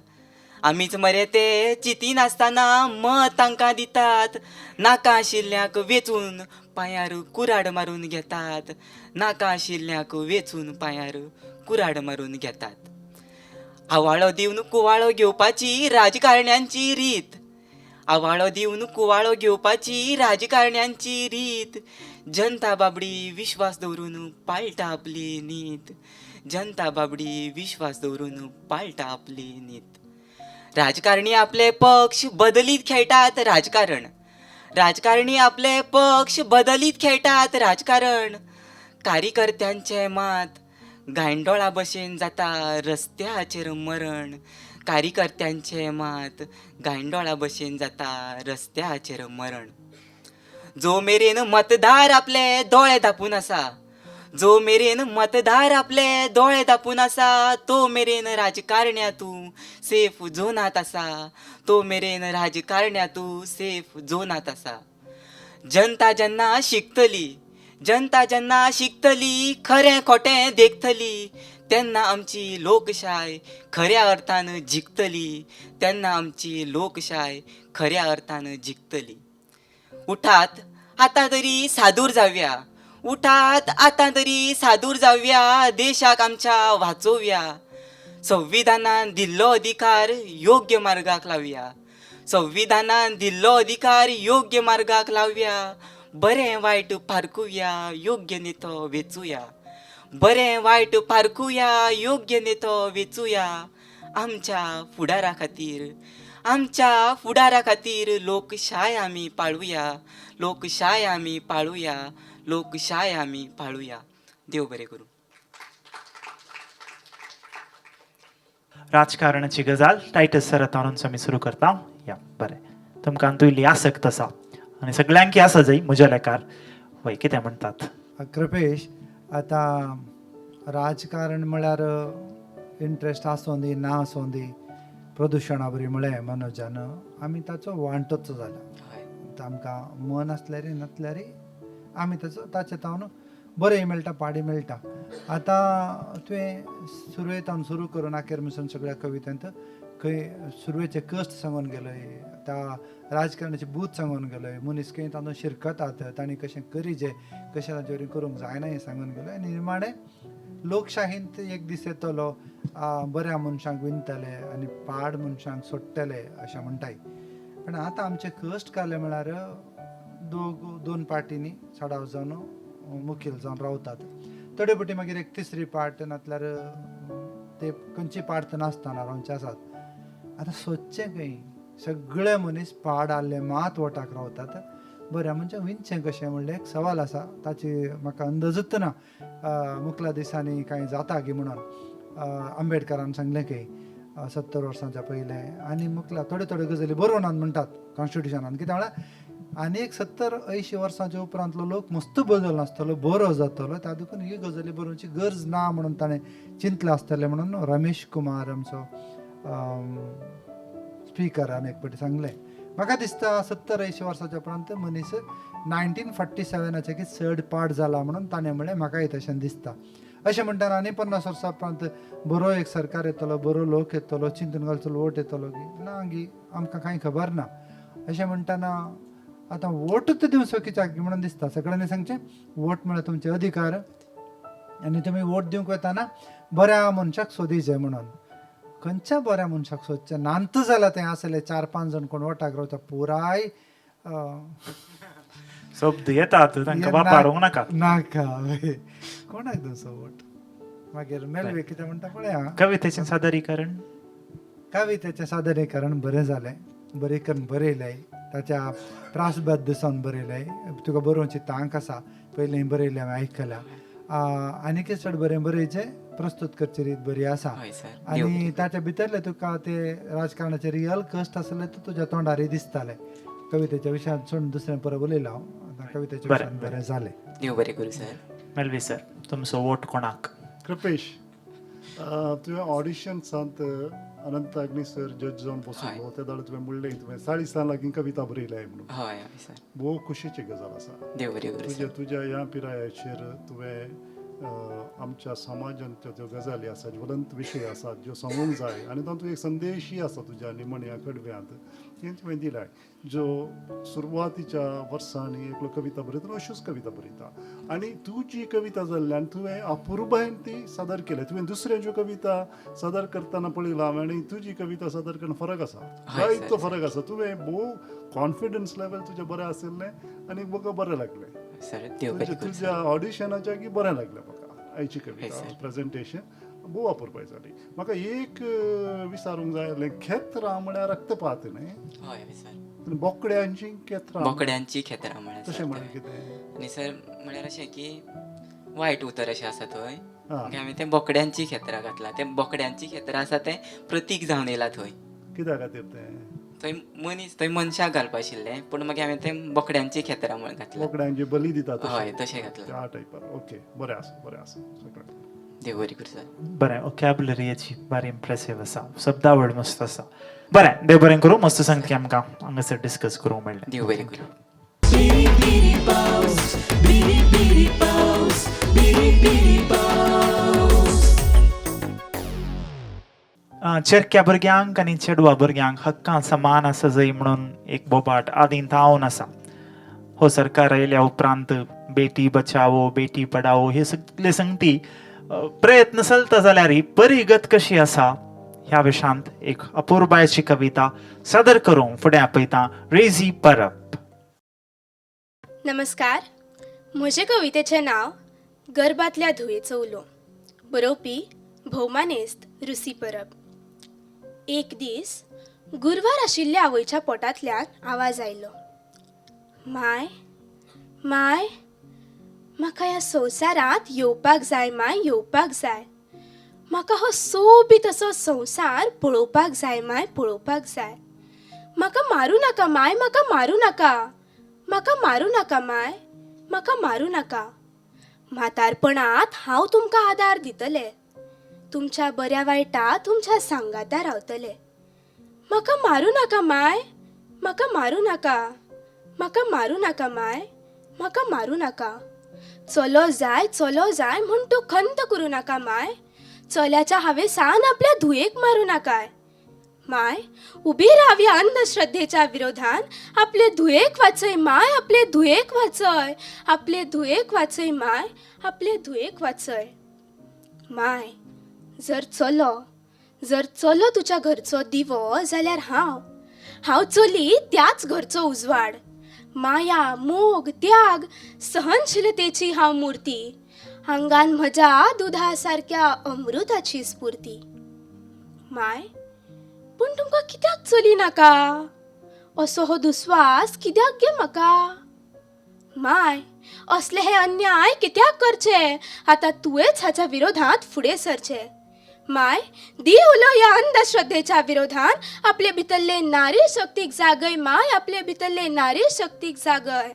आमीच मरे ते चिंतिनासतना मत तांकां दितात, नाका आशिल्ल्यांक वेंचून पांयार कुराड मारून घेतात, नाका आशिल्ल्यांक वेंचून पांयार कुराड मारून घेतात. आवाळो दिवन कुवाळो घेवपाची राजकारण्यांची रीत, आवाळो दिवन कुवाळो घेवपाची राजकारण्यांची रीत, जनता बाबडी विश्वास दवरून पाळटा आपली नीत, जनता बाबडी विश्वास दवरून पाळटा आपली नीत. राजकारणी आपले पक्ष बदलीत खेळटात राजकारण, राजकारणी आपले पक्ष बदलीत खेळटात राजकारण, कार्यकर्त्यांचें मात गांयडोळा भशेन जाता रस्त्याचेर मरण, कार्यकर्त्यांचें मात गांयडोळा भशेन जाता रस्त्याचेर मरण. जो मेरेन मतदार आपले दोळे धांपून आसा, जो मेरेन मतदार आपले दोळे धांपून आसा, तो मेरेन राजकारण्या तूं सेफ झोनांत आसा, तो मेरेन राजकारण्या तूं सेफ झोनांत आसा. जनता जेन्ना शिकतली, जनता जेन्ना शिकतली खरें खोटें देखतली, तेन्ना आमची लोकशाय खऱ्या अर्थान जिखतली, तेन्ना आमची लोकशाय खऱ्या अर्थान जिखतली. उठात आतां तरी सादूर जावया, उठात आतां तरी सादूर जावया, देशाक आमच्या वाचोवया, संविधानान दिल्लो अधिकार योग्य मार्गाक लावया, संविधानान दिल्लो अधिकार योग्य मार्गाक लावया, बरें वायट पारखुया योग्य नेतो वेंचुया, बरें वायट पारखुया योग्य नेतो वेंचुया, आमच्या फुडारा खातीर, आमच्या फुडारा खातीर लोकशाय आमी पाळुया, लोकशाय आमी पाळुया, लोकशाय आमी पाळुया. देव बरें करूं. राजकारणाची गजाल टायटस सरातानूच आमी सुरू करता. या बरें, तुमकां तूं इल्ली आसक्त आसा आनी सगळ्यांकी आसा जाय म्हज्या लेखार. वय कितें म्हणटात कृपेश? आतां राजकारण म्हळ्यार इंट्रस्ट आसूं दी ना आसूं दी, प्रदुशणा बरी म्हळें मनोजान, आमी ताचो वांटोच जाला. आमकां मन आसल्यार नासल्यार आमी ताचो ताचे तावन बरें मेळटा पाडी मेळटा. आतां तुवें सुरवेतावन सुरू करून आखेर मेरेन सगळ्या कवितेंत खंय सुरवेचे कश्ट सांगून गेलय, त्या राजकारणाचे बूथ सांगून गेलय, मनीस खंय तातूंत शिरकतात, तांणी कशें करीजे कशें तांचे वरी करूंक जायना हें सांगून गेलो. आनी निमाणें लोकशाहींत एक दीस येतलो बऱ्या मनशांक विणटले आनी पाड मनशांक सोडटले अशें म्हणटाय. पूण आतां आमचे कश्ट काडले म्हळ्यार दोन पार्टींनी चडाव जावन मुखेल जावन रावतात. थोडे फावटी मागीर एक तिसरी पार्ट नातल्यार ते खंयची पार्ट नासतना रावचे आसात. आतां सोदचें खंय, सगळे मनीस पाड आहले मात वोटाक रावतात. बरें म्हणजे विनचें कशें म्हणलें एक सवाल आसा, ताची म्हाका अंदाजूच ना मुखल्या दिसांनी कांय जाता गी म्हणून. आंबेडकरान सांगलें की 70 वर्सांच्या पयलें आनी मुखल्या थोड्यो थोड्यो गजाली बरोवनात म्हणटात कॉन्स्टिट्युशनान, कित्याक म्हळ्यार आनी एक 70-80 वर्सांच्या उपरांतलो लोक मस्त बदल नासतलो, बरो जातलो, त्या देखून ही गजाली बरोवची गरज ना म्हणून ताणें चिंतलें आसतलें म्हणून रमेश कुमार आमचो स्पिकरान एक फावटी सांगलें. म्हाका दिसता 70-80 वर्साच्या उपरांत मनीस 1947 की चड पाड जाला म्हणून ताणें म्हणलें, म्हाकाय तशें दिसता. अशें म्हणटना आनी 50 वर्सां उपरांत बरो एक सरकार येतलो, बरो लोक येतलो, चिंतून घालचो वोट येतलो की ना गी आमकां कांय खबर ना. अशें म्हणटना आतां वोटूच दिवचो कित्याक म्हणून दिसता. सगळ्यांनी सांगचें वोट म्हळ्यार तुमचे अधिकार आनी तुमी वोट दिवंक वतना बऱ्या मनशाक सोदीचे म्हणून. खंयच्या बऱ्या मनशाक सोदचें नांत जाल्यार तें आसलें 4-5 जाण कोण वोटाक रावता पुराय शब्द येतात तांकां वापरूंक नाका नाका कोणाक दिवचो वोट. मागीर मेलवे कितें म्हणटा पळया. कवितेचें सादरीकरण, कवितेचें सादरीकरण बरें जालें, बरें करून बरयलें, ताच्या प्रासबद्ध सावन बरयलें, तुका बरोवची तांक आसा, पयलीं बरयलें हांवें आयकलां. आनीक चड बरें बरयचें, प्रस्तूत करची रीत बरी आसा आनी ताच्या भितरले तुका ते राजकारणाचे रियल कश्ट आसले ते तुज्या तोंडारय दिसताले. कवितेच्या विशयांत सोडून दुसरें परत उलयलां हांव, आतां कवितेच्या विशयांत बरें जालें. देव बरें करूं सर. मेलवी सर, तुमचो वोट कोणाक? कृपेश, तुवें ऑडिशन सांत अनंत अग्नी सर जज जावन बसलो ते दाडे तुवें म्हणलें तुवें 40 लागीं कविता बरयल्या म्हणून. हय हय सर, भोव खुशीची गजाल आसा. देव बरें करूं. तुज्या तुज्या ह्या पिरायेचेर तुवें आमच्या समाजांत ज्यो गजाली आसा, ज्वलंत विशय आसात ज्यो सांगूंक जाय आनी तातूंत एक संदेशूय आसा तुज्या निमण्या कडव्यांत, तें तुवें दिलाय. ज्यो सुरवातीच्या वर्सांनी एकलो कविता बरयता अश्योच कविता बरयता आनी तुजी कविता जाल्ल्यान तुवें अपुरबायेन ती सादर केल्या. तुवें दुसऱ्यांच्यो कविता सादर करतना पळयला हांवें आनी तुजी कविता सादर करतना फरक आसा, जायतो फरक आसा. तुवें भोव कॉन्फिडन्स लेवल तुजें बरें आशिल्लें आनी म्हाका बरें लागलें. तुज्या ऑडिशनाच्या की बरें लागलें म्हाका आयची कविता प्रेजेंटेशन भोव अपुरबाय जाली. म्हाका एक विचारूंक जाय आसलें, खेत्रां म्हळ्यार रक्तपात न्ही? हय सर. बोकड्यांची खेत्रां, बोकड्यांची खेत्रां म्हळ्यार तशें म्हळ्यार कितें? आनी सर म्हळ्यार अशें की वायट उतर अशें आसा थंय, आमी तें बोकड्यांची खेत्रां घातलां. तें बोकड्यांची खेत्रां आसा तें प्रतीक जावन येयलां थंय. कित्या खातीर तें? थंय मनीस, थंय मनशाक घालपा आशिल्लें, पूण मागीर हांवें तें बोकड्यांची खेत्रां म्हणून घातलां. बोकड्यांची बली दिता? हय, तशें घातलां त्या टायपार. ओके, बरें आसा, बरें आसा सगळें. देव बरी करूं सर. बरें, वोकॅबुलरीची बरी इम्प्रेसीव आसा, शब्दावळ मस्त आसा. बरें, देव बरें करूं. मस्त सांगता आमकां हांगासर डिस्कस करूंक मेळ्ळें. देव बरें करूं. बिरी बिरी पावस, बिरी बिरी पावस, बिरी बिरी पावस. चेरक्या भुरग्यांक आनी चेडवा भुरग्यांक हक्कां समान आसा जाय म्हणून एक बोबाट आदीं थावन आसा. हो सरकार आयल्या उपरांत बेटी बचावो बेटी पडावो हे सगळे संगती प्रयत्न चलता जाल्यार परिगत कशी आसा ह्या विशयांत एक अपुरबायेची कविता सादर करूंक फुडें आपयता रेजी परब. नमस्कार, म्हजे कवितेचें नांव गर्भांतल्या धुवेचो उलो, बरोवपी भोवमानेस्त रुसी परब. एक दीस गुरवार आशिल्ल्या आवयच्या पोटांतल्यान आवाज आयलो, माय माय म्हाका ह्या संवसारांत येवपाक जाय, माय येवपाक जाय, म्हाका हो सोबीत असो संवसार पळोवपाक जाय, माय पळोवपाक जाय, म्हाका मारूं नाका माय, म्हाका मारूं नाका, म्हाका मारूं नाका माय, म्हाका मारूं नाका, म्हातारपणांत हांव तुमकां आदार दितलें, तुमच्या बऱ्या वायटा तुमच्या सांगाता रावतलें, म्हाका मारूं नाका माय, म्हाका मारूं नाका, म्हाका मारूं नाका माय, म्हाका मारूं नाका, चलो जाय चलो जाय म्हूण तूं खंत करूं नाका माय, चल्याच्या हावेसान आपल्या धुयेक मारूं नाकाय माय, उबी रावया अंधश्रद्धेच्या विरोधान, आपले धुयेक वाचय माय, आपले धुयेक वाचय, आपले धुयेक वाचय माय, आपले धुयेक वाचय माय. जर चलो, जर चलो तुज्या घरचो दिवो जाल्यार हांव, हांव चली त्याच घरचो उजवाड, माया मोग त्याग सहनशीलतेची हांव मूर्ती, आंगान म्हज्या दुधा सारक्या अमृताची स्फूर्ती. माय, पूण तुमकां कित्याक चली नाका? असो हो दुस्वास कित्याक गे म्हाका? माय, असले हे अन्याय कित्याक करचे? आतां तुवेंच हाच्या विरोधांत फुडें सरचें. माय, दी उलो ह्या अंधश्रद्धेच्या विरोधान, आपले भितरले नारी शक्तीक जागय माय, आपले भितरले नारी शक्तीक जागय.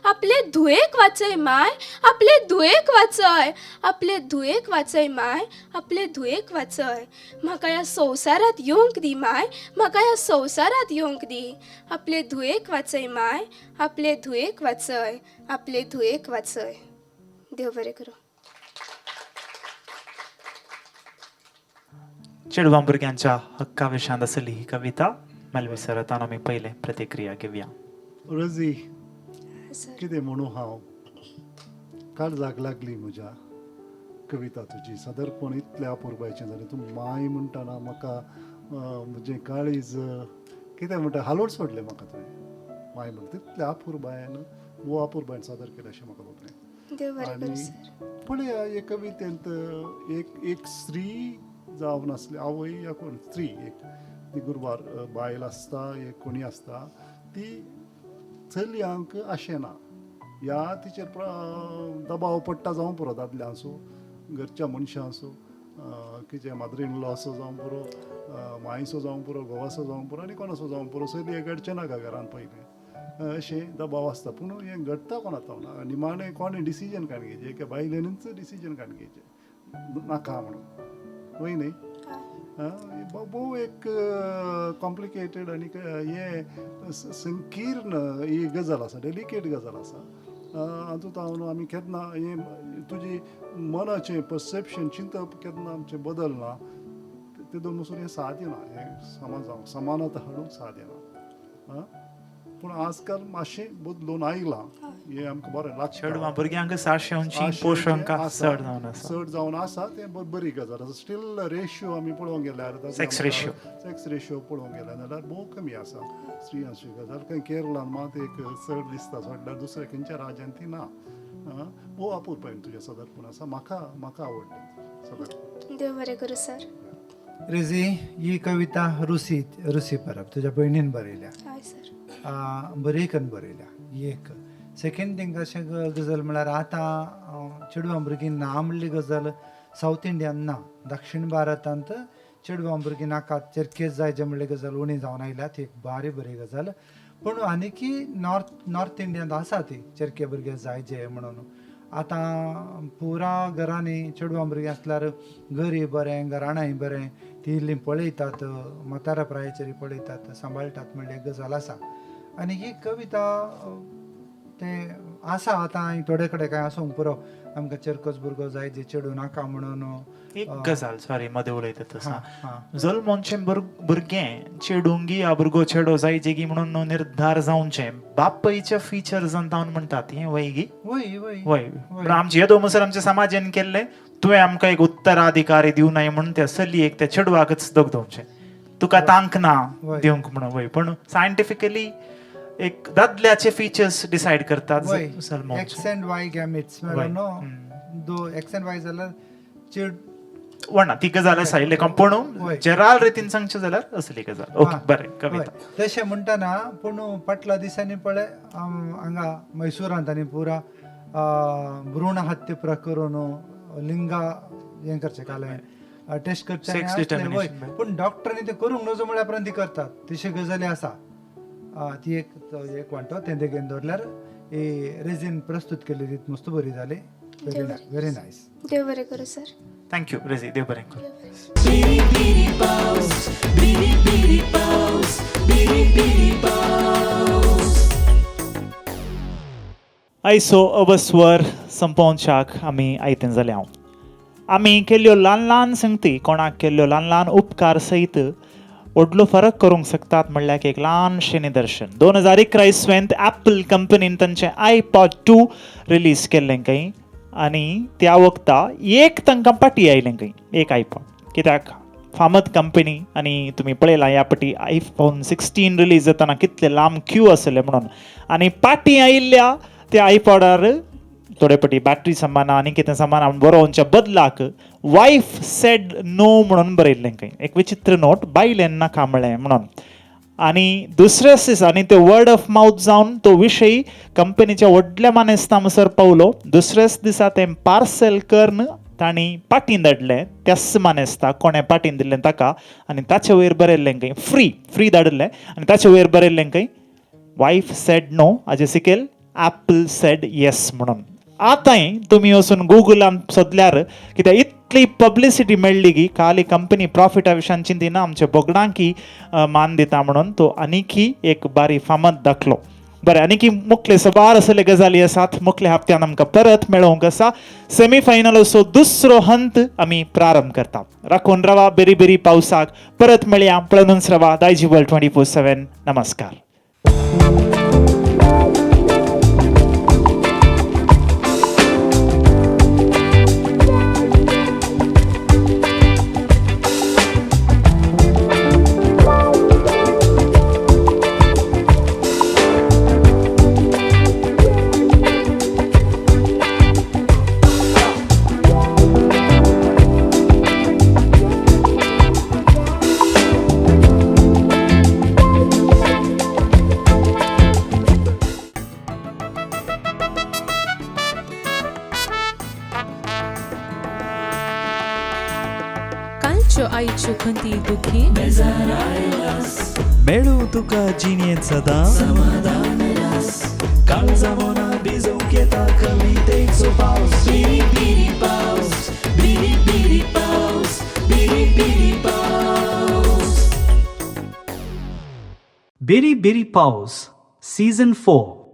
आपले धुवेक वाचय माय, आपले धुवेक वाचय, आपले धुवेक वाचय माय, आपले धुवेक वाचय. म्हाका ह्या संवसारांत येवंक दी माय, म्हाका ह्या संवसारांत येवंक दी. आपले धुवेक वाचय माय, आपले धुवेक वाचय, आपले धुवेक वाचय. देव बरें करूं. चेडवां भुरग्यांच्या हक्का विशयांत आसली ही कविता. मेलवी सर, आतां आमी पयलें प्रतिक्रिया घेवया. रजी, सर. कितें म्हणू हांव, काळजाक लागली म्हज्या कविता तुजी. सादारणपण इतलें अपुरबायचें जालें. तूं माय म्हणटना म्हाका म्हजें काळीज कितें म्हणटा हालोवन सोडलें म्हाका तुवें. माय म्हणटा तितलें अपुरबायेन, वो अपुरबायेन सादर केलें अशें म्हाका दिसलें. देव बरें करूं आनी सर. पळया, हे कवितेंत एक एक स्त्री जावन आसली आवय या कोण स्त्री, एक ती गुरवार बायल आसता, एक कोणी आसता, ती चलयांक आशेना ह्या तिचेर दबाव पडटा जावं पुरो, दादल्या आसूं, घरच्या मनशां आसूं, कितें मादर इन लॉ आसो जावं पुरो, मायसो जावं पुरो, घोवासो जावं पुरो, आनी कोणाचो जावं पुरो, चलये घडचें नाका घरान पयलें, अशें दबाव आसता. पूण हें घडटा कोणा तावना. निमाणें कोणें डिसिजन काडून घेवचें? एका बायलेनूच डिसिजन काडून घेवचें नाका म्हणून, वय न्ही? भोव एक कॉम्प्लिकेटेड आनी हें संकीर्ण ही गजाल आसा, डेलिकेट गजाल आसा. हातूंत हांव आमी केन्ना हें तुजी मनाचें परसेप्शन, चिंतप केन्ना आमचें बदलना तेदो मसूर हें साध्य ना. हें समाजांक समानता हाडूंक साध्य ना. पूण आजकाल मातशें बदलून आयलां, हें आमकां बरें लागता. चेडवां भुरग्यांक साशेवची पोशण चड जावन आसा, चड जावन आसा, तें बरी गजाल आसा. स्टील रेशियो आमी पळोवंक गेल्यार, सेक्स रेशियो, सेक्स रेशियो पळोवंक गेल्यार जाल्यार भोव कमी आसा स्त्रियांची गजाल. खंय केरळान मात एक चड दिसता, सोडल्यार दुसऱ्या खंयच्या राज्यांत ती ना. भोव अपुरबायेन तुजें सादरपण आसा, म्हाका म्हाका आवडलें सगळें. देव बरें करूं सर. रेजी, ही कविता रुसी रुसी परब तुज्या भयणीन बरयल्या. हय सर. बरी करून बरयल्या. ही एक सेकेंड थिंग अशें गजाल म्हळ्यार आतां चेडवां भुरगीं ना म्हणली गजाल सावथ इंडियान ना. दक्षिण भारतांत चेडवां भुरगीं नाका, चेरकेज जाय जे म्हणली गजाल उणी जावन आयल्या, ती एक बारी बरी गजाल. पूण आनीकी नॉर्थ इंडियांत आसा ती चेरके भुरगे जाय जे म्हणून. आतां पुरा घरांनी चेडवां भुरगीं आसल्यार घरय बरें, घराणांय बरें, ती इल्लीं पळयतात, म्हाताऱ्या प्रायेचेर पळयतात, सांबाळटात म्हणली एक गजाल आसा. आनी ही कविता तें आसा आतां थोडे कडेन कांय आसूंक पुरो, आमकां चेरकोच भुरगो जाय जे चेडूं नाका म्हणून. एक गजाल, सॉरी मदें उलयता तसो, जल्मोनचें भुरगें चेडूंगी या भुरगो चेडो जाय जेगी म्हणून निर्धार जावचें बापयच्या फिचर्सान जावन म्हणटात, हें वय गी? वय वय वय. पूण आमचे येदो म्हणसर आमच्या समाजान केल्लें, तुवें आमकां एक उत्तराधिकारी दिवं नाय म्हणून त्या चलयेक त्या चेडवाकच दगदोवचें, तुका तांक ना दिवंक म्हणून. वय, पूण सायंटिफिकली एक दादल्याचे फिचर्स डिसायड करतात. X and Y gametes no, दो एक्स एंड वाय जाल्यार चेड वणा ती गजाल आसा इल्लें, पूण जेराल रितीन सांगचें जाल्यार असली गजाल. ओके, बरें कविता. तशें म्हणटना पूण फाटल्या दिसांनी पळय हांगा मैसुरांत आनी पुरा भ्रूण हत्या प्रकरण, लिंगा हें करचें कालें टेस्ट करचें, वय, पूण डॉक्टरांनी तें करूंक नजो म्हळ्या उपरांत ती करतात तशी गजाली आसा. ती एक एक वांटो तें देगेन दवरल्यार ही रेजीन प्रस्तूत केल्ली ती मस्त बरी जाली. Very nice. देव बरें करूं सर. Thank you Rezi, देव बरें करूं. आयचो अवस्वर संपोवच्याक आमी आयतें जालें. हांव आमी केल्ल्यो ल्हान ल्हान संगती, कोणाक केल्ल्यो ल्हान ल्हान उपकार सयत व्हडलो फरक करूंक शकतात म्हणल्यार एक ल्हानशें निदर्शन. 2011 इसवेंत ॲपल कंपनीन तांचें आयपॉड 2 रिलीज केल्लें खंय, आनी त्या वखता एक तांकां पाटी आयलें खंय एक आयपॉड, कित्याक फामद कंपनी. आनी तुमी पळयलां ह्या पाटी आयफोन 16 रिलीज जातना कितले लांब क्यू आसले म्हणून. आनी पाटी आयिल्ल्या त्या आयपॉडार थोडे पटी बॅटरी सामान आनी कितें सामान आमी बरोवच्या बदलाक वायफ सेड नो म्हणून बरयल्लें खंय, एक विचित्र नोट, बायलेन नाका म्हळें म्हणून. आनी दुसऱ्याच दिसा आनी ते वर्ड ऑफ मावथ जावन तो विशय कंपनीच्या व्हडल्या मानेस्ता म्हणसर पावलो. दुसऱ्याच दिसा तें पार्सल करून तांणी पाटीन धाडलें त्याच मानेस्ता कोणें पाटीन दिल्लें ताका, आनी ताचे वयर बरयल्लें खंय फ्री फ्री धाडिल्लें आनी ताचे वयर बरयल्लें खंय वायफ सेड नो हाजे सिकेल ॲपल सेड येस म्हणून. आतांय तुमी वचून गुगलान सोदल्यार कित्याक इतली पब्लिसिटी मेळ्ळी की खाली कंपनी प्रॉफिटा विशयान चिंतिना, आमच्या बोगडांकी मान दिता म्हणून तो आनीकी एक बारी फामाद दाखलो. बरें, आनीकी मुखले सबार असले गजाली आसात, मुखल्या हप्त्यान आमकां परत मेळोवंक आसा. सेमीफायनलाचो दुसरो हंत आमी प्रारंभ करता. राखून रावा बेरी बेरी पावसाक, परत मेळया, पळोवनच रावा दायजिवर्ल्ड 24/7. नमस्कार. कालच्यो आयच्यो खंती दुखी मेळूं तुका जिणेंत सदां समाधान रास काळजा मना भिजोवंक येता कवितेचो पावस. बिरी बिरी पावस, बिरी बिरी पावस, बिरी बिरी पावस. Biri Biri Paus, Season 4.